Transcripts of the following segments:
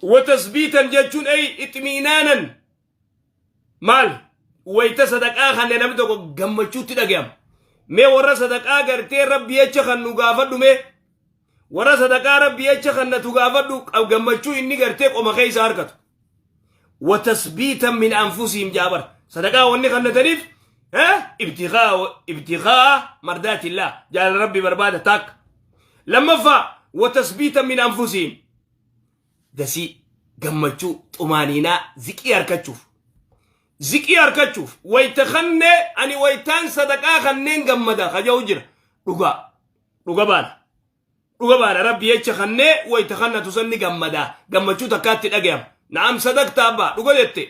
Watasbiitan jechuun ay ixmiinaanan maal wayta sadaqaa kanne namni tokko gammachuutti dhagayama. Mee warra sadaqaa gartee rabbi jecha kan nu gaafadhu mee warra sadaqaa rabbi jecha kan natu gaafadhu gammachuu inni gartee qoma keessa harkatu. Watasbiitan min anfusihim jaabar sadaqaa wanni kannataniif ibtigaa mardaatillah jaalala rabbi barbaada takka. Lammaffaa watasbiitan min anfusihim dasii gammachuu xumaaniinaa ziqii harkachuuf ziqii harkachuuf wayta kannee ani waytaan sadaqaa kanneen gammada kaja'u jira dhugaa dhuga baana dhuga baana rabbi jecha kannee wayta kannatu sanni gammada gammachuu takkaatti dhagayama na'am sadaqta abbaa dhuga jette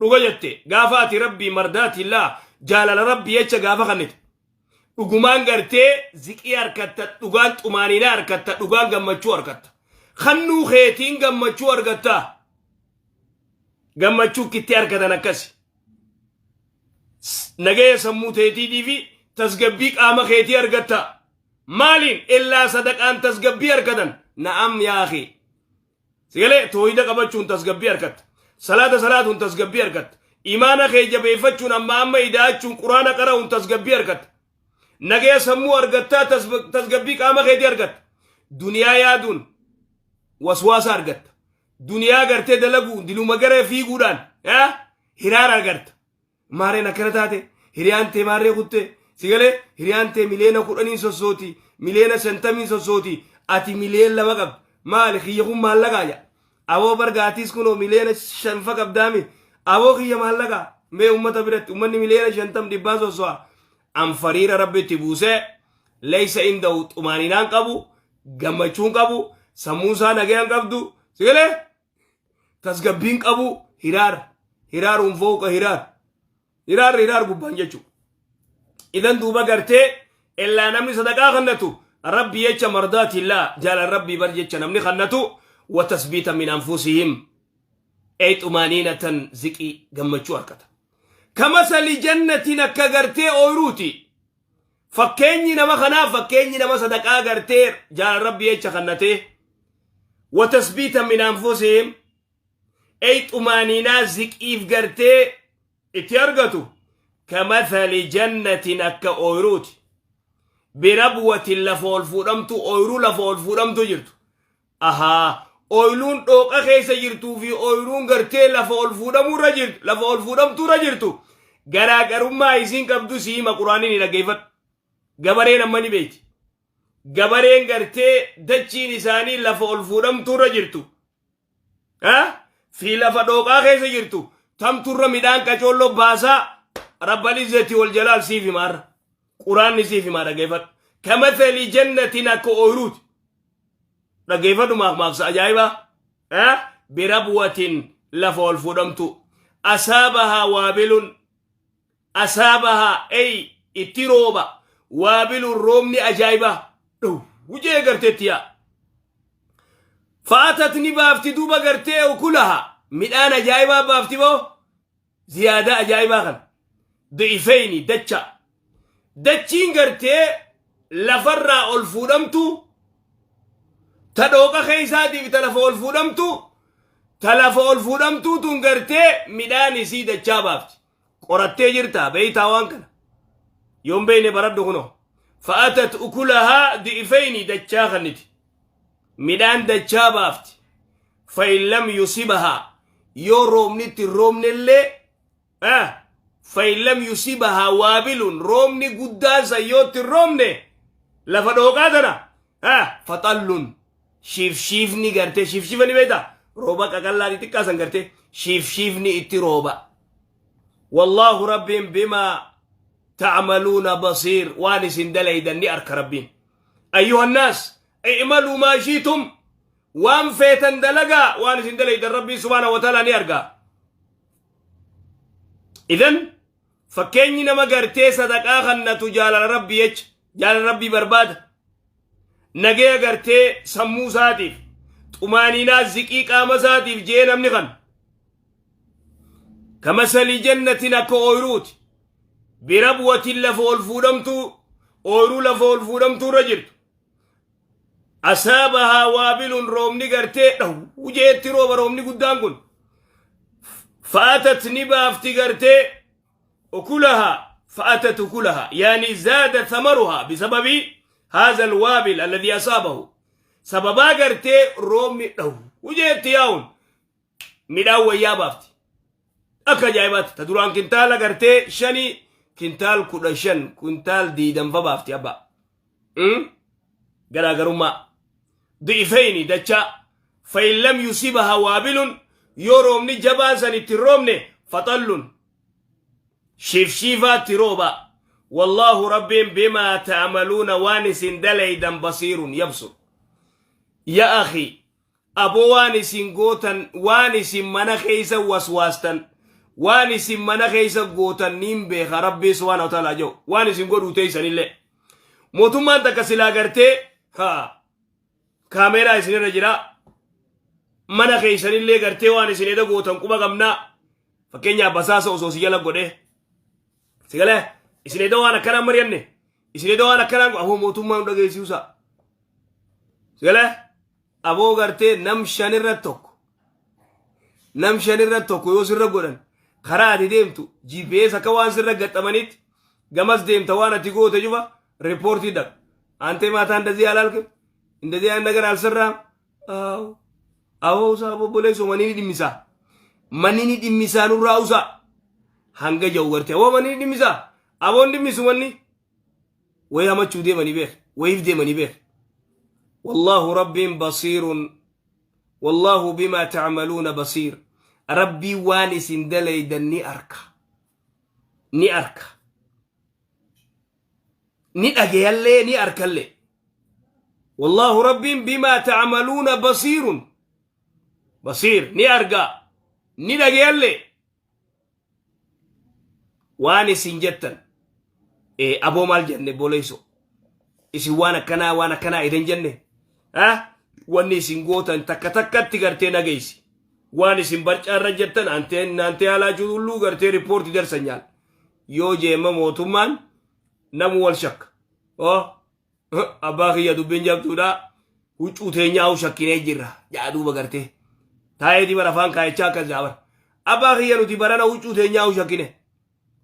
dhuga jette gaafa ati rabbii mardaatillaa jaalala rabbi jecha gaafa kannite Dhugumaan gartee ziqii arkatta, dhugaan xumaaniinaa arkatta, dhugaan gammachuu arkatta. Kannuu keetiin gammachuu argatta. Gammachuu kitti argatan akkasi. Nagaya sammuu teetiitii fi tasgabbii qaama keetii argatta. Maaliin illaa sadaqaan tasgabbii argatan. Na'am yaa akhi. Sigalee toohida qabachuun tasgabbii argatta. Salaata salaatuun tasgabbii argatta. Imaana kee jabeeffachuun amma amma ida'achuun quraana qara'uun tasgabbii argatta. Nagaya sammuu argattaa tasgabbii qaama keetii argatta. Duniyaa yaaduun waswaasa argatta. Duniyaa gartee dalaguun diluma gara fiiguudhaan hiraara argatta. Maareen akkana taate hiriyaan tee maarree kutte si galee hiriyaan tee 10,000,000 sossooti 50,000,000 sossooti ati 2,000,000 qabda maali kiyya kun maallaqaa jedha aboo bargaatiis kunoo 5,000,000 fa qabdaami aboo kiyya maallaqaa mee ummata biratti ummanni 50,000,000 dhibbaa sosso'a an fariira rabbitti buusee leeysa indahu xumaaninaan qabu gammachuun qabu sammuun isaa nagayaan qabdu si galee tasgabbiin qabu hiraar hiraaruun fooqa hiraar hiraar hiraar gubbaan jechuudha. Idan duuba gartee illaa namni sadaqaa kannatu rabbi jecha mardaatillaa jaalan rabbii bar jecha namni kannatu wa tasbiita min anfusihim ay xumaaniinatan ziqii gammachuu argata. Kamasali jannatin akka gartee ooyiruuti. Fakkeenyi nama kanaa fakkeenyi nama sadaqaa gartee jaalan rabbii jecha kannatee wa tasbiita min anfusihim ay xumaaniinaa ziqiif gartee itti argatu kamathali jannatin akka ooyiruuti birabwatin lafa ol fuudhamtu ooyiruu lafa ol fuudhamtu jirtu Ahaa ooyluun dhooqa keessa jirtuu fi ooyruun gartee lafa ol fuudhamuu irra jirtu lafa ol fuudhamtuu irra jirtu garaagarummaa isiin qabdu si hima quraanii ni dhaggeeffadhu. Gabareen amma ni beekti. Gabareen gartee dachiin isaanii lafa ol fuudhamtuu irra jirtu. Fi lafa dhooqaa keessa jirtu tamturra midhaan qacoolloo baasaa rabbal izzati wal jalaal siif hima har'a. Quraanni siif himaa dhaggeeffadhu. Kamathali jannatin akka ooyiruuti. Dhaggeeffadhu maakmaaksa ajaa'ibaa. Birabwatin lafa ol fuudhamtu. Asaabahaa waabilun. Asaabahaa ey itti rooba. Waabilun roobni ajaa'ibaa. Dhowwu jee garteetti yaa. Faatat ni baafti duuba gartee ukulaha. Midhaan ajaa'ibaa baafti boo. Ziyaadaa ajaa'ibaa kana. Di'ifeyni dacha. Dachiin gartee lafarraa ol fuudhamtu ta dhooqa keessaatiif ta lafa ol fuudhamtu ta lafa ol fuudhamtuu tun gartee midhaan isii dachaa baafti. Qorattee jirtaa beeytaa waan kana. Yoon beeyne baradhu kunoo. Fa'atat ukulahaa di'ifeyni dachaa kanniti. Midhaan dachaa baafti. Fa'in lam yusibahaa yoo roobni itti hin roobnellee fa'in lam yusibahaa waabilun roobni guddaan san yoo itti hin roobne lafa dhooqaa tana faxallun shiifshiifni gartee shiifshiifa ni beektaa rooba qaqallaa xixiqqaa san gartee shiifshiifni itti rooba. Wallaahu rabbiin bimaa ta'maluuna basiir waan isin dalaydan ni arka rabbiin. Ayyuhannaas i'maluu maa shiitum waan feetan dalagaa waan isin dalaydan rabbiin subhaanahu wa ta'ala ni argaa. Idan fakkeenyi nama gartee sadaqaa kannatu jaalala rabbii jecha jaalala rabbii barbaada. Nagaya gartee sammuu isaatiif xumaaniinaa ziqii qaama isaatiif jee namni kan. Kamasali jannatin akka ooyiruuti. Birabwatin lafa ol fuudhamtuu ooyiruu lafa ol fuudhamtuu irra jirtu. Asaabahaa waabilun, roobni gartee dhawu jeetti rooba, roobni guddaan kun. Fa'atat, ni baafti gartee ukulahaa. فأتت أكلها، يعني زاد ثمرها بسبب هذا الوابل الذي أصابه. Sababaa gartee roobni dhawu jeetti yaa'uun midhaan wayyaa baafti. Akka ajaa'ibaatti ta duraan kintaala gartee 5, kintaal 15, kintaal 20 baafti abbaa. Garaagarummaa. ضعفين, dachaa. فإن لم يصبها وابل, yoo roobni jabaan san itti roobne, فطل, shiifshiifaatti rooba. والله, rabbiin, بما تعملون, waan isin dalaydan, بصير, يبصر. يا أخي, aboo, waan isin gootan, waan isin mana keeysa waswaastan, waan isin mana keeysa gootan niin beeka Rabbii سبحانه وتعالى jedhu. Waan isin godhuu teeysanillee mootummaan takka silaa gartee haa kaameeraa isinirra jira, mana keeysanillee gartee waan isin eda gootan quba qabnaa. Fakkeenyaaf, basaasa osoo si jala godhee sigalee isin eda waan akkanaan mari'anne, isin eda waan akkanaan, aboo, mootummaan nu dhageessisuusa sigalee. Aboo, gartee nam shanirra tokko, nam shanirra tokko yoo sirra godhan, karaa ati deemtu GPS akka waan sirra gaxxamanitti gamas deemta, waan ati goote cufa riippoortii dhaqa. አንተ ማታ እንደዚህ አላልክም፣ እንደዚህ አይነት ነገር አልሰራም። አዎ አዎ usaa obboleessoo, manni ni dhimmisaa, manni ni dhimmisaa, nurraa usaa hanga jau gartee. Aboo, manni ni dhimmisaa, aboon dhimmisu, manni wayi hamachuu deemanii beek, wayiif deemanii beek. والله, rabbiin, بصير, والله بما تعملون بصير. Rabbii waan isin dalaydan ni arka, ni arka, ni dhageyallee, ni arkallee. والله, rabbiin, بما تعملون بصير, بصير, ni arga, ni dhageyallee waan isin jettan. Aboo, maal jenne boleeyso? Isin waan akkanaa, waan akkanaa idan jenne. Wanni isin gootan takka takkatti gartee nageeysi. Waan isin barcaarra jettan, anteen naantee alaa juulluu gartee riippoortii darsan nyaal yoo jeema mootummaan namu wal shakka. Oh, abbaa kiyya, dubbiin jabduudha, huccuu teenyaa shakkinee jirra jaa. Duuba gartee taa'eetii bara afaan kaayachaa akkas jaabar. Abbaa kiyya, nuti barana huccuu teenyaa shakkine.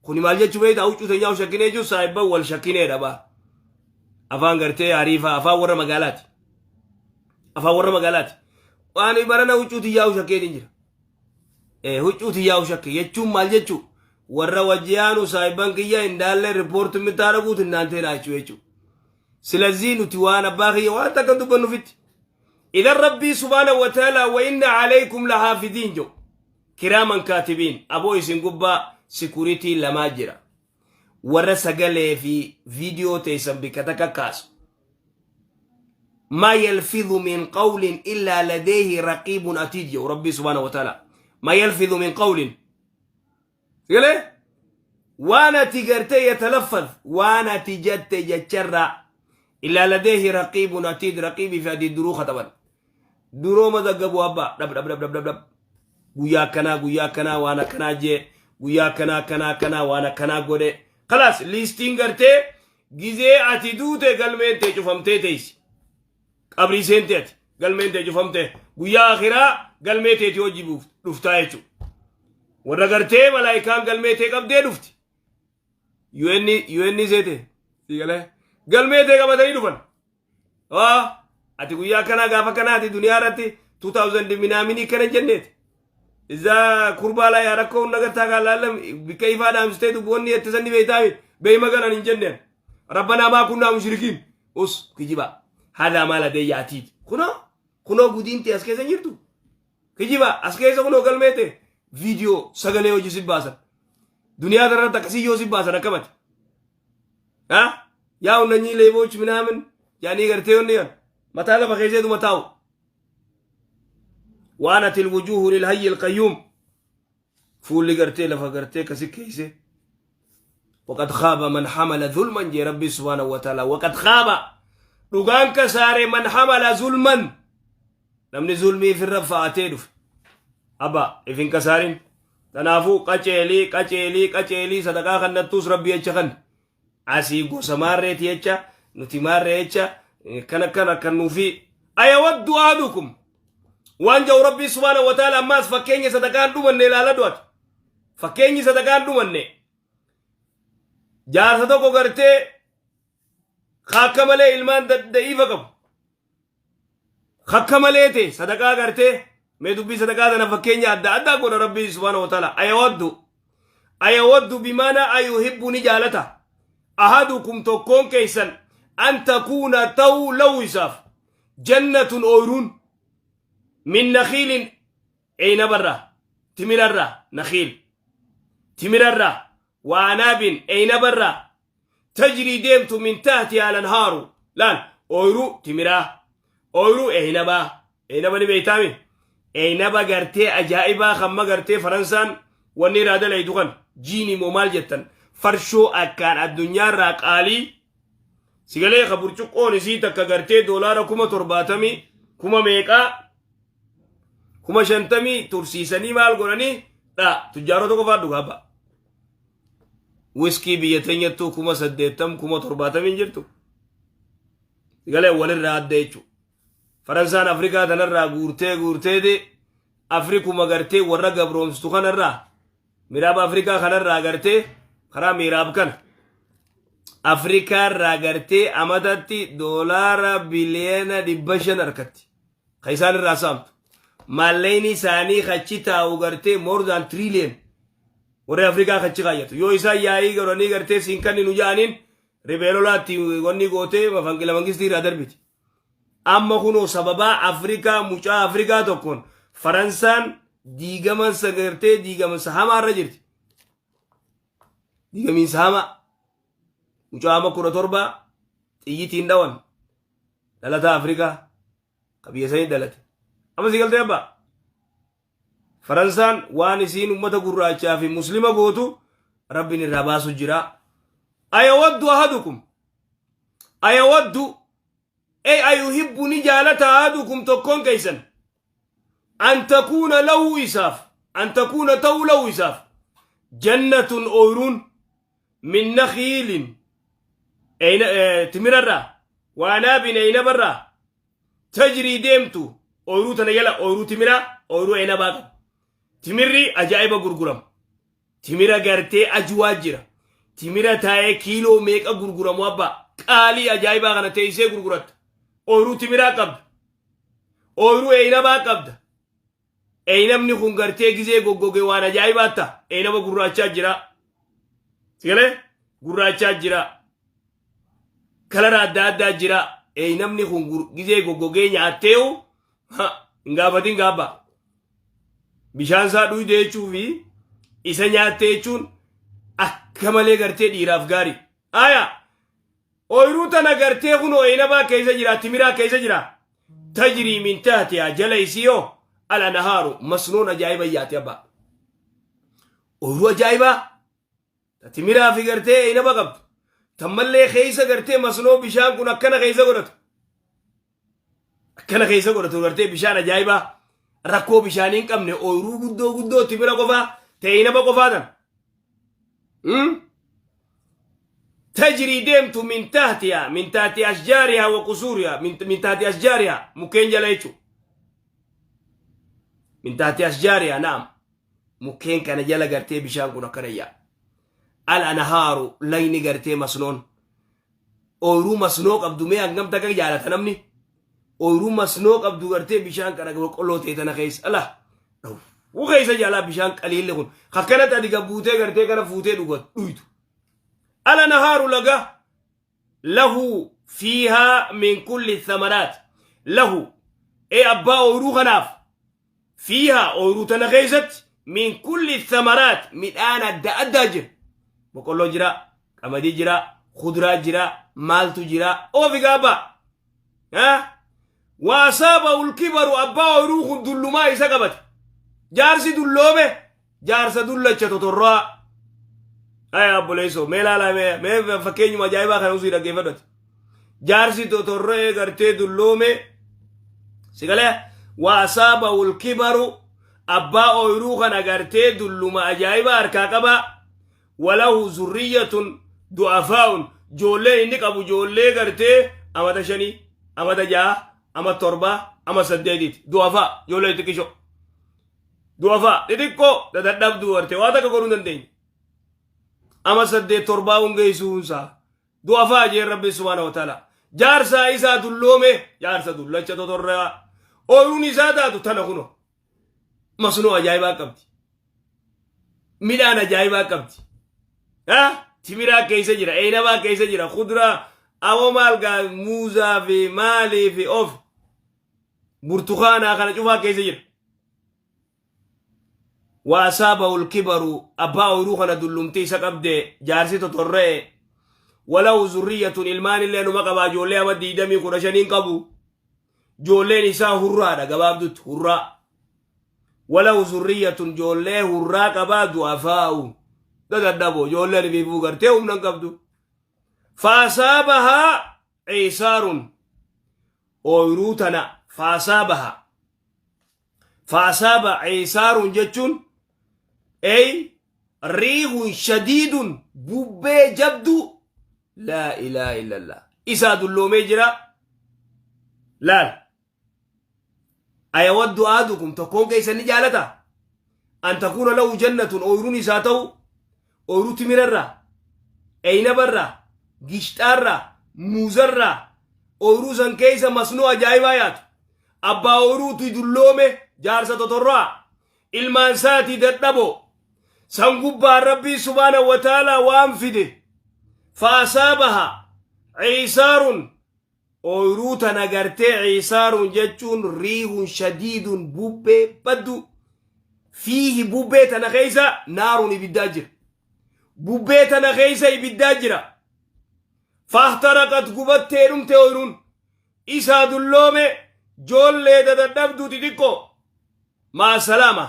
Kuni maal jechuu beektaa? Huccuu teenyaa shakkinee jechuun saayibban wal shakkineedha baa. Afaan gartee hariifaa, afaan warra magaalaati, afaan warra magaalaati. Waan barana huccuu tiyyaa shakkeetiin jira. Huccuu tiyyaa shakke jechuun maal jechuu? Warra wajjiyaanu saayibban kiyya indaallee riippoortii mitaadha hinnaanteedha jechuu. ስለዚህ nuti waan, abbaa kiyya, waan takka dubbannufitti. إذا rabbii سبحانه وتعالى وإن عليكم لحافظين jo, كراما كاتبين. Aboo, isin gubbaa security lamaa jira, warra sagalee fi viidiyoo teessan bikka takka kaasu. ما يلفظ من قول إلا لديه رقيب عتيد جو rabbii سبحانه وتعالى. ما يلفظ من قول, سيقول waan ati gartee يتلفظ, waan ati jette jecharra, إلا لديه رقيب عتيد. Raqiibii fi عتيد duruu kataban, duroo mazaggabu abbaa. Dhab dhab dhab dhab dhab dhab, guyyaa akkanaa, guyyaa akkanaa, waan akkanaa jee, guyyaa akkanaa, akkanaa, akkanaa, waan akkanaa godhe. خلاص, liistiin gartee gizee ati duute galmeen tee cufamtee teessi. Qabrii seente, ati galmeen tee cufamtee, guyyaa akhiraa galmee teeti hojii dhuftaa jechuudha. Warra gartee malaayikaan galmee tee qabdee dhufti. UN UN seete siigalee galmee tee qabatanii dhufan. Ati guyyaa akkanaa, gaafa kanaati, duniyaa irratti 2000 minaaminii kana jenneeti. እዛ ኩርባ ላይ ያረከውን ነገር ታውቃለህ? Bikka ifaa dhaamsitee dubboonni itti beeytaami beeyma ganan hin jenneen. ربنا ما كنا مشركين, us kijiba. هذا ما لدي عتيد. Kunoo, kunoo, gudiinti as keessa hin jirtu. Kijiba, as keessa kunoo galmeete viidiyoo sagalee hojii si baasan. Duniyaa irratti akkasii yoo si baasan akkamati? Ha? Yaa እነኚህ ሌቦች ምናምን yaanii gartee onni yan mataa lafa keesseetuma taa'u. وعنت الوجوه للحي القيوم, fuulli gartee lafa gartee kasi keeyse. وقد خاب من حمل ظلما jee rabbi سبحانه وتعالى. وقد خاب, dhugaan kasaare, من حمل ظلما, namni zulmii firra fa'atee dhufe. Abba, ifin kasaarin. Tanaafuu qaceelii, qaceelii, qaceelii. Sadaqaa kannattuus rabbi jecha kan asii gosa maarreeti jecha, nuti maarree jecha, kan akkana kan nuufi. Ayawaddu ahadukum waan ja'u Rabbii subhaanahu wa ta'ala. Ammaas fakkeenya sadaqaan dhumanne ilaala du'atu. Fakkeenyi sadaqaan dhumanne jaarsa tokko gartee akka malee ilmaan da'iifa qabu. Akka malee ta'e sadaqaa gartee mee dubbii sadaqaa tana fakkeenya adda addaa godha Rabbii subhaanahu wa ta'ala. Ayawaddu. Ayawaddu bimaana ayuhibbu, ni jaalata. Ahadukum, tokkoon keessan, an takuuna, ta'uu, lahu, isaaf, jannatun, ooyruun, min nakhiilin, eynabarraa, timirarraa, nakhiil timirarraa, wa a'naabin, eynabarraa, tajrii, deemtu, min tahtihaa al-anhaaru. Laal, ooyruu timiraa, ooyruu eynabaa. Eynaba ni beeytaami? Eynaba gartee ajaa'ibaa kamma gartee Faransaan wanni irraa dalaydu kan jiini moo maal jettan, farshoo akkaan addunyaarraa qaalii sigalee ka burcuqqoon isii takka gartee doolaara 70,000, kuma meeqaa, 50,000 tursiisanii maal godhanii dha. Tujjaarota qofaa dhugaa ba'a. Wiskii biyya teenyattuu 80,000, 70,000 jirtu. Sigalee walirraa adda jechuudha. Faransaan Afrikaa tanarraa guurtee guurteeti Afrikuma gartee warra gabroomsitu kanarraa, miraaba Afrikaa kanarraa gartee karaa miraab kana Afrikaarraa gartee amatatti doolaara biliyoona 500 harkatti. Ka isaan irraa saamtu. Maallaqni isaanii kachi taa'u gartee more than trillion warri Afrikaa kachi kaayyatu. Yoo isaan yaa'ii godhanii gartee siin kan nu ja'aniin riphee lolaatti wanni gootee mafanqila mangistii irraa darbiti. Amma kunoo sababaa Afrikaa, mucaa Afrikaa tokkoon Faransaan diigamansa gartee diigamansa hamaarra jirti. Diigamiinsa hamaa. Mucaa amma 17 xiyyitiin dhawan, dhalataa Afrikaa ka biyya sanii dhalate. Amma si galtee abbaa? Faransaan waan isiin ummata gurraachaa fi muslima gootu Rabbiin irraa baasu jira. Ayawaddu ahadukum. Ayawaddu, ey ayuhibbu, ni jaalata, ahadukum, tokkoon keessan, an takuuna lahu, isaaf, an takuuna, ta'u, lahu, isaaf, jannatun, ooyruun, min nakhiilin, timirarraa, wa a'naabin, eynabarraa, tajrii, deemtu. Ooyruu tana jala ooyruu timiraa, ooyruu eynabaa qaba. Timirri ajaa'iba gurgurama. Timira gartee ajuwaa jira. Timira taa'ee kiiloo meeqa gurguramu abbaa, qaalii ajaa'ibaa kana teessee gurguratta. Ooyruu timiraa qabda. Ooyruu eynabaa qabda. Eynabni kun gartee gizee goggoge waan ajaa'ibaa ta'a. Eynaba gurraachaa jira. Sigalee gurraachaa jira. Kalara adda addaa jira. Eynabni kun gizee goggogee nyaatteewu hin gaafatin gaabbaa. Bishaan isaa dhuyde jechuu fi isa nyaatte jechuun akka malee gartee dhiiraaf gaarii. Aya, ooyiruu tana gartee kunoo eynabaa keessa jira, timiraa keessa jira. Tajrii min tahtihaa, jala isii yoo al-anhaaru, masnoon ajaa'iba yaate abbaa. Ooyiruu ajaa'ibaa ta timiraa fi gartee eynaba qabdu. Tammallee keessa gartee masnoo bishaan kun akkana keessa godhatu. Akkana keessa godhatu gartee bishaan ajaa'ibaa rakkoo bishaanii hin qabne, ooyiruu guddoo guddoo timira qofaa ta'e eynaba qofaa tan. Tajrii, deemtu, min tahtihaa, min tahti ashjaarihaa wa qusuurihaa, min tahti ashjaarihaa, mukkeen jala jechuudha. Min tahti ashjaarihaa, naam, mukkeen kana jala gartee bishaan kun akkana yaa. Al anhaaru, layni gartee masnoon. Ooyiruu masnoo qabdu mee hangam takka jaalata namni? Ooyiruu masnoo qabdu gartee bishaan kana boqqolloo ta'e tana keessa ala dhawuu keessa jaalaa bishaan qaliilli kun akkanatti ati gabbuutee gartee kana fuutee dhuytu. Al anhaaru, laga, lahu fiihaa min kulli thamaraat, lahu, ee abbaa ooyiruu kanaaf, fiihaa, ooyiruu tana keessatti, min kulli thamaraat, midhaan adda addaa jira. Boqqolloo jira, qamadii jira, kuduraa jira, maaltu jira, oofi gaabaa. Wa asaabahu lkibaru, abbaa ooyiruu kun dullumaa isa qabate. Jaarsi dulloome, jaarsa dullacha totorraa. Aya obboleessoo, mee ilaalaa, mee fakkeenyuma ajaa'ibaa kana usii dhaggeeffadhati. Jaarsi totorree gartee dulloome sigalee, wa asaabahu lkibaru, abbaa ooyiruu kana gartee dulluma ajaa'ibaa harkaa qabaa. Walahu zurriyyatun du'afaa'un, joolleen inni qabu joollee gartee amata 5, amata 6. Ama 7 ama 8ti. Du'afaa ijoollee xixiqqishoo. Du'afaa xixiqqoo dadadhabduu gartee waa takka godhuu hin dandeenye. Ama 8 7 hungeessuunsaa. Du'afaa jeen Rabbi subhaanahu wa ta'ala. Jaarsaa isaa dulloome jaarsa dullacha totorraa. Ooyruun isaa taatu tana kuno. Masnoo ajaa'ibaa qabdi. Midhaan ajaa'ibaa qabdi. Ha? Timiraa keessa jira, eenabaa keessa jira, kuduraa, awoo maal gaa muuzaa fi maalii fi of burtukaanaa kana cufaa keessa jira. Waasaabahul kibaru abbaa ooyiruu kana dullumti isa qabde jaarsi totorra'e walahu zurriyyatun ilmaan illee numa qaba ijoollee ama 20 15n qabu. Joolleen isaa hurraadha gabaabdutti hurraa. Walahu zurriyyatun joollee hurraa qabaa du'afaa'u. Dadadhaboo joolleen ifiifuu gartee humna hin qabdu. Faasaabahaa ciisaarun ooyiruu tana faasaabaha. Faasaaba ciisaarun jechuun ey riihun shadiidun bubbee jabduu laa ilaaha illallah isaa dulloomee jira laal ayawaddu ahadukum tokkoon keessan ni jaalata an takuuna lahu jannatun ooyiruun isaa ta'u ooyiruu timirarraa eynabarraa gishxaarraa muuzarraa ooyiruu san keessa masnoo ajaa'ibaa yaatu abbaa ooyiruutu dulloome jaarsa totorraa ilmaan isaatii dadhaboo san gubbaan rabbii subhaana wa ta'aalaa waan fide faasaabaha ciisaarun ooyruu tana gartee ciisaarun jechuun riihun shadiidun bubbee baddu fiihi bubbee tana keessa naarun ibiddaa jira bubbee tana keessa ibiddaa jira fahtaraqat gubattee dhumte ooyruun isaa dulloome joollee dadadhabduu xixiqqoo Ma'a salaama.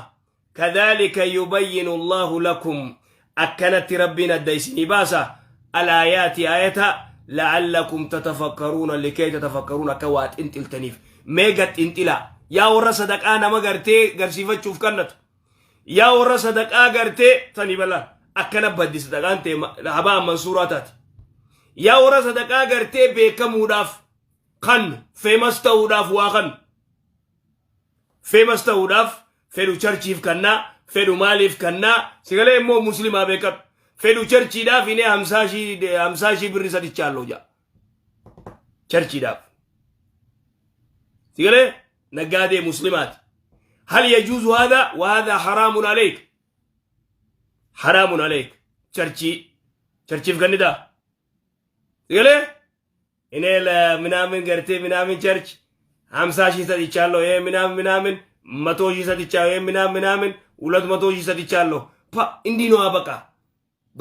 Kadhaalika yubayyinu Allaahu lakum akkanatti Rabbiin adda isinii baasa alaayaati aayata la'allakum tatafakkaruuna likay tatafakkaruun akka waa xinxiltaniif mee gad xinxilaa yaa warra sadaqaa nama gartee garsiifachuuf kannatu yaa warra sadaqaa gartee tanii balaa akkana baddi sadaqaan ta'e habaa mansuuraa taate yaa warra sadaqaa gartee beekamuudhaaf kannu feemas ta'uudhaaf waa kannu Famous ta'uudhaaf fedhu charchiif kannaa, fedhu maaliif kannaa, sigalee immoo muslimaa beekadhu. Fedhu charchiidhaaf inee 50 shii birri sadichaalloo ja'a. Charchiidhaaf. Sigalee naggaadee muslimaati. Hal yajuuzu haadha wa haadha haraamun aleyk. Haraamun aleyk. Charchii. Charchiif kannitaa. Sigalee እኔ ለምናምን ገርቴ ምናምን ቸርች 50 ሺህ ሰጥቻለሁ፣ ይሄ ምናምን ምናምን 100 ሺህ ሰጥቻለሁ፣ ይሄ ምናምን ምናምን 200 ሺህ ሰጥቻለሁ። ፓ እንዲህ ነው። በቃ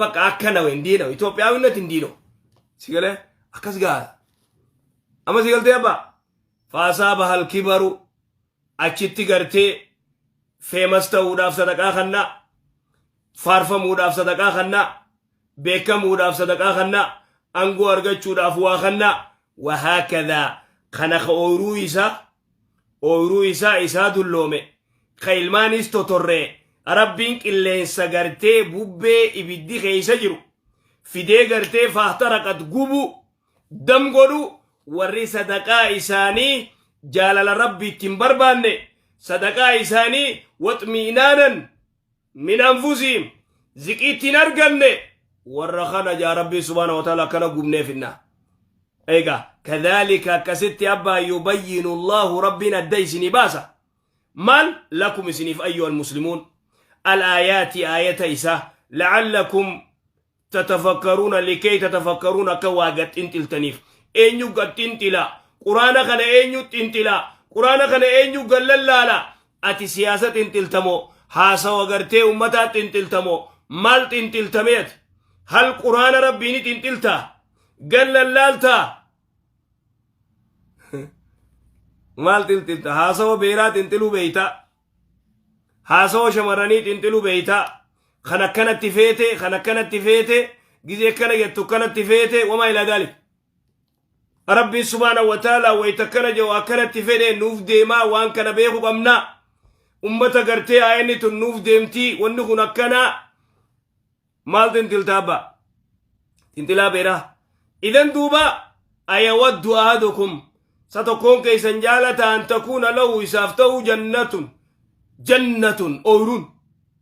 በቃ አከነው እንዲህ ነው ኢትዮጵያዊነት፣ እንዲህ ነው። ሲገለ akkas gaa amma sigaltee abba faasaa bahal kibaru achitti gartee famous ta'uudhaaf sadaqaa kannaa faarfamuudhaaf sadaqaa kannaa beekamuudhaaf sadaqaa kannaa aangoo argachuudhaaf waa kannaa wahaakadaa kana ka ooyiruu isaa isaa dulloome ka ilmaanis totorree rabbiin qilleensa gartee bubbee ibiddi keessa jiru fidee gartee faahtaraqat gubu dam godhu warri sadaqaa isaanii jaalala rabbi ittiin barbaanne sadaqaa isaanii waxmiinaanan min anfusihim ziqiitti hin arganne warra kana jaa rabbii subhaana wa ta'ala akkana gubneefinna. Egaa kadhalika akkasitti abbaa yubayyinu Allahu rabbiin adda isinii baasa maal lakum isiniif ayyuha almuslimuun alaayaati aayata isaa la'allakum tatafakkaruuna likay tatafakkaruuna akka waa gad xinxiltaniif. Eenyu gad xinxila quraana kana? Eenyu xinxila quraana kana? Eenyu gad lallaala? Ati siyaasa xinxiltamoo haasawa gartee ummataa xinxiltamoo maal xinxiltamee ati hal quraana rabbiini xinxiltaa gad lallaaltaa maal xinxilta? Haasawa beeraa xinxiluu beeytaa, haasawa shamarranii xinxiluu beeytaa, kan akkanatti feete, kan akkanatti feete, gizee akkana jettu akkanatti feete, wamaa ilaa daalik. Rabbiin subhaana wa ta'ala wayita akkana jedhu akkanatti fedhe nuuf deemaa waan kana beeku qabna. Ummata gartee aayanni tun nuuf deemtii wanni kun akkanaa maal xinxiltaa abba xinxilaa beeraa idan duuba ayawaddu ahadukum. Sa tokkoon keessan jaalata an takuuna lahu isaaf ta'uu jannatun jannatun ooyruun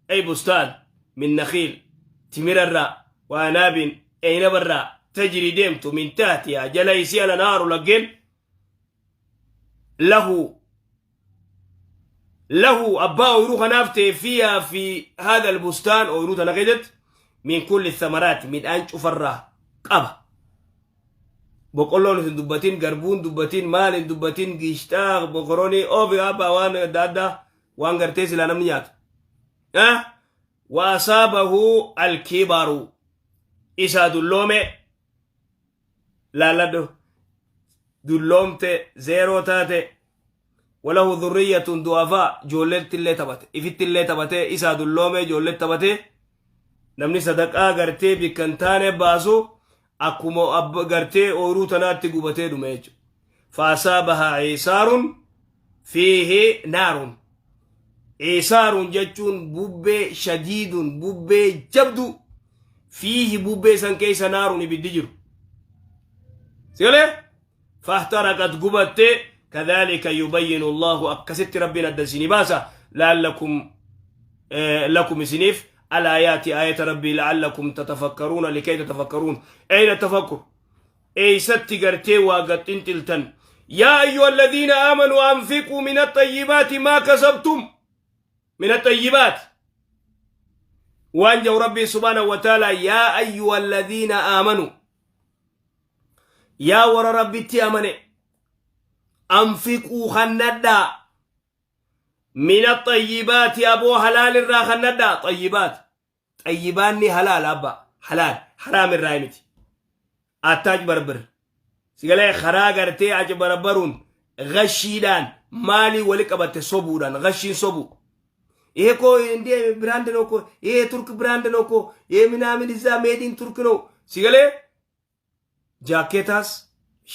ay bustaan min nakhiil timirarraa wa anaabin eynabarraa tajrii deemtu min tahtihaa jala isii alanhaaru laggeen lahu lahu abbaa ooyruu kanaaf ta'e fiihaa fi haadha albustaan ooyruu tana keessatti min kulli thamaraat midhaan cufarraa qaba. Boqqolloon hin dubbatin, garbuun dubbatin, maal hin dubbatin, giishxaa, bokoronii, oofi abbaa waan adda addaa waan gartee silaa namni nyaatu. Wa asaabahu alkibaru isaa dulloome laalladhu dulloomte zeeroo taate walahu dhurriyyatun du'afaa ijoolleetti illee taphate ifitti illee taphate isaa dulloome ijoolleetti taphate namni sadaqaa gartee bikka hin taane baasu akkuma abba gartee ooyruu tanaatti gubatee dhume jechuudha. Faasaabaha iisaarun fiihi naarun. Iisaarun jechuun bubbee shadiidun bubbee jabduu fiihi bubbee san keessa naarun ibiddi jiru. Sigalee? Fahtaraqat gubatte kadhalika yubayyinu Allahu akkasitti rabbiin adda isinii baasa laallakum lakum isiniif alaayaati aayata rabbii la'allakum tatafakkaruuna likay tatafakkaruun ayna tafakkur eeysatti gartee waa gaxxinxiltan yaa ayyuha alladhiina aamanuu anfiquu min axayyibaati maa kasabtum min axayyibaat waan jau rabbii subhaanahu wa ta'ala yaa ayyuha alladhiina aamanuu yaa warra rabbitti amane anfiquu kannadhaa min axayyibaati aboo halaal irraa kannadhaa xayyibaat xayyibaanni halaal abba halaal haraam irraa miti attaaj barbir sigalee karaa gartee aci barbaruun gashiidhaan maalii wali qabatte sobuudhaan gashiin sobu ይሄ እኮ እንዴ ብራንድ ነው እኮ ይሄ የቱርክ ብራንድ ነው እኮ ይሄ ምናምን እዛ ሜድ ኢን ቱርክ ነው ሲገሌ jaakeetaas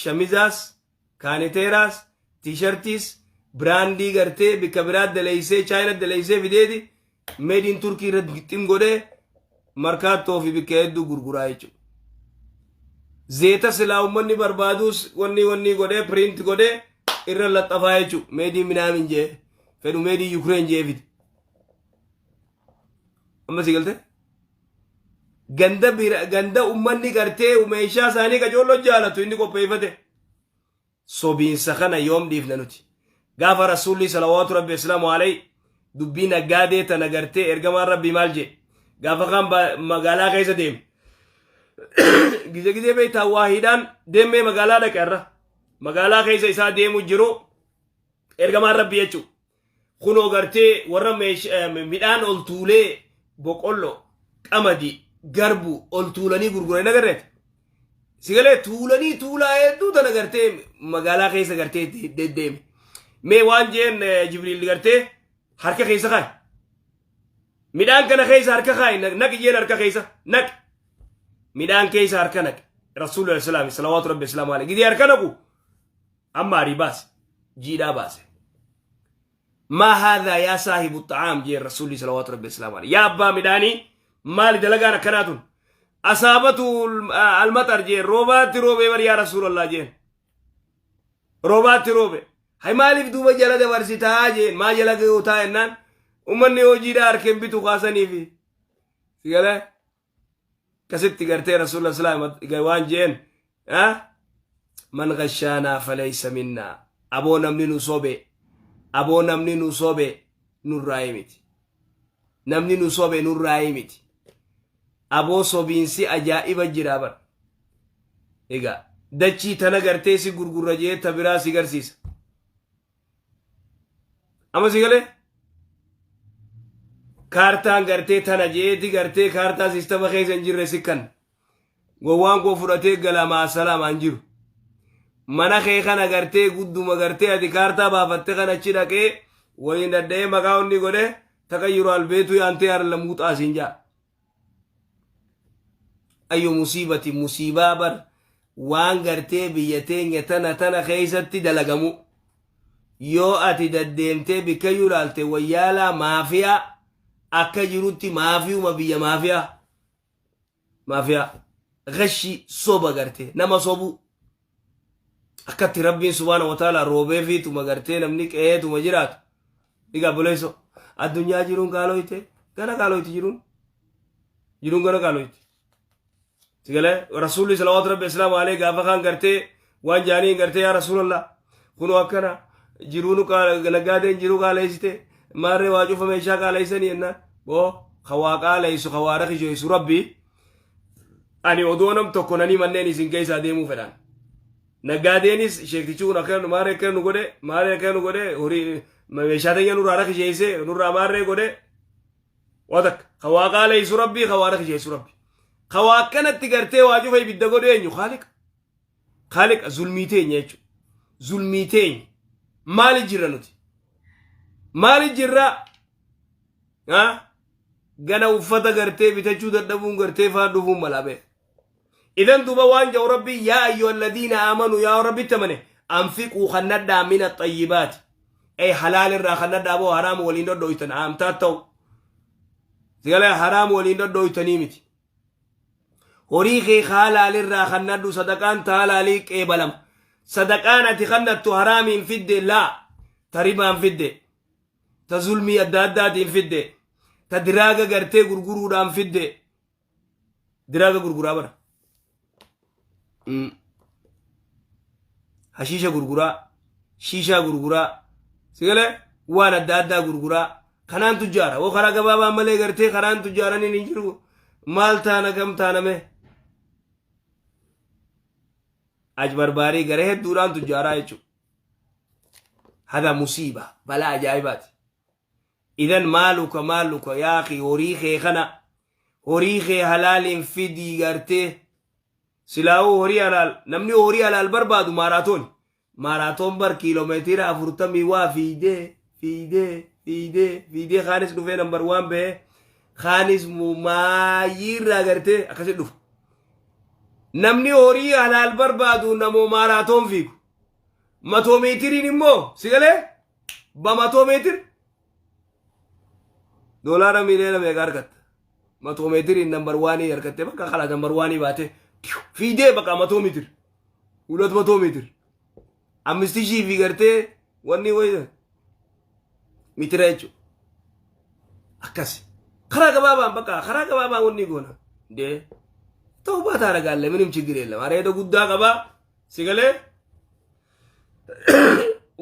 shamizaas kaaniteeraas tiishartiis biraandii gartee bikka biraa daleeysee chaayina daleeysee fideeti made in turkii irratti gixxim godhee markaattoo fi bikka hedduu gurguraa jechuudha. Zeeta silaa uummanni barbaaduus wanni wanni godhee print godhee irra laxxafaa jechuudha. Made in minaamin jee fedhu made in Ukraine jee fide. Amma si galte? Ganda bira ganda ummanni gartee meeshaa isaanii qacoollo jaalatu inni qopheeffate. Sobiinsa kana yoom dhiifna nuti? Gaafa rasuulli salawaatu rabbi islaamu alayhi dubbii naggaadee tana gartee ergamaan rabbii maal jee? Gaafa kaan magaalaa keessa deeme. Gize gizee beektaa waahiidhaan deemee magaalaa dhaqe irra. Magaalaa keessa isaa deemu jiru ergamaan rabbii jechuudha. Kunoo gartee warra midhaan ol tuulee boqqolloo, qamadii, garbu ol tuulanii gurguran agarreet. Sigalee tuulanii tuulaa hedduu tana gartee magaalaa keessa gartee deddeeme. Mee waan jeen Jibriil gartee harka keessa kaayi. Midhaan kana keessa harka kaayi naqi jeen harka keessa naqi. Midhaan keessa harka naqi. Rasuulli Islaami salawaatu rabbi islaamu alayhi. Gidee harka naqu amma arii baase jiidhaa baase. Maa haadhaa yaa saahibu xa'aam jeen rasuulli salawaatu rabbi islaamu alayhi. Yaa abbaa midhaanii maali dalagaan akkanaa tun? Asaabatu almaxar jeen roobaatti roobee bar yaa rasuulallah jeen. Roobaatti roobe. Hay maaliif duuba jala dabarsitaa jeen maa jala gootaa jennaan ummanni hojiidhaa harkeen bitu kaasaniifi. Sigalee akkasitti gartee rasuula islaam waan jeen man gashaanaa falaysa minnaa aboo namni nu sobe aboo namni nu sobe nurraa miti namni nu sobe nurraa miti aboo sobiinsi ajaa'iba jira bar egaa dachii tana gartee si gurgurra jee ta biraa si garsiisa amma si galee kaartaan gartee tana jeeti gartee kaartaa sistama keessa hin jirre si kan gowwaan koo fudhatee galamaa salaamaan jiru mana kee kana gartee gudduma gartee ati kaartaa baafatte kana achi dhaqee waliin dhadda'ee maqaa onni godhe taqayyuru albeetu yaantee harla muuxaa siin jaa ayyo musiibati musiibaa bar waan gartee biyya teenya tana tana keessatti dalagamu yoo ati daddeemtee bikkayyuu laalte wayyaalaa maafiyaa akka jirutti maafiyuma biyya maafiyaa maafiyaa gashi soba gartee nama sobuu. Akkatti Rabbiin subhaana wa ta'ala roobee fi tuma gartee namni qe'ee tuma jiraatu. Egaa buleesso addunyaa jiruun qaaloyte, gana qaaloyti jiruun. Jiruun gana qaaloyti. Sigalee Rasuulli salawaatu Rabbi islaamu alee gaafa kaan gartee waan jaaniin gartee, yaa Rasuulallah, kunoo akkana jiruun naggaadeen jiruu qaaleessite, maarree waa cufa meeshaa qaaleessanii jennaan, boo ka waa qaaleessu, ka waa rakisheessu Rabbi, ani odoo nam tokko nanii manneen isin keessaa deemuu fedhaan. Naggaadeenis sheektichi kun akkana maarree akkana nu godhe, maarree akkana nu godhe, horii meeshaa teenya nurraa rakisheesse, nurraa maarree godhe. Waa takka ka waa qaaleessu Rabbii, ka waa rakisheessu Rabbi. Ka waa akkanatti gartee waa cufa ibidda godhu eenyu? Khaaliqa. Khaaliqa. Zulmii teenya jechuudha. Zulmii teenya. Maali jirra nuti? Maali jirra? Gana uffata gartee bitachuu dadhabuun gartee faan dhufuun malaa bee. Idan duuba waan jedhu Rabbi, yaa ayyuha alladhiina aamanu, yaa Rabbitti amane, anfiquu kannadhaa, min axayyibaati, ay halaal irraa kannadhaa. Boo haraam waliin dhodhoytan aamtaa ta'u sigalee haraam waliin dhodhoytanii miti. Horii kee halaal irraa kannadhu. Sadaqaan ta halaalii qeebalama. Sadaqaan ati kannattu haraamiin fidde, laa ta ribaan fidde, ta zulmii adda addaatiin fidde, ta diraaga gartee gurguruudhaan fidde, diraaga gurguraa bara, hashiisha gurguraa, shiishaa gurguraa, sigalee waan adda addaa gurguraa, kanaan tujjaara. Woo karaa gabaabaa malee gartee karaan tujjaaraniin hin jiru. Maal taana, kam taaname? Ajbarbaarii gara hedduudhaan tujjaaraa jechuudha. Hada musiiba, balaa ajaa'ibaati. Idan maaluka maaluka yaa akhi, horii kee kana, horii kee halaaliin fidii gartee. Silaa'uu horii halaal, namni horii halaal barbaadu maaraatooni. Maaraatoon bar kiiloomeetira 40 waa fiidee fiidee fiidee fiidee, kaanis dhufee number one bahee, kaanis maayyiirraa gartee akkasi dhufa. Namni horii halaal barbaadu namoo maaraatoon fiigu. 100 meetiriin immoo sigalee በመቶ ሜትር doolaara miiliyoona meeqa argatta? 100 meetiriin number one argattee, bakka kala number one baatee fiidee, bakka 100 ሜትር, 200 ሜትር, 5000 fi gartee wanni wayi mitira jechuudha. Akkas karaa gabaabaan, bakka karaa gabaabaan wanni goona. Dee ta'uu baataa ragaalle ምንም ችግር የለም. Areeda guddaa qabaa sigalee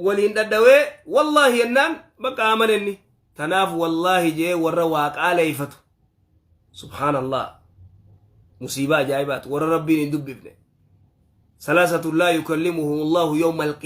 waliin dhadhawee wallaahi jennaan bakka amanenni. Tanaaf wallaahi jee warra waaqaa leeyfatu, subhaanallah, musiibaa ajaa'ibaati. Warra Rabbiin hin dubbifne, ثلاثة لا يكلمهم الله يوم القيامة.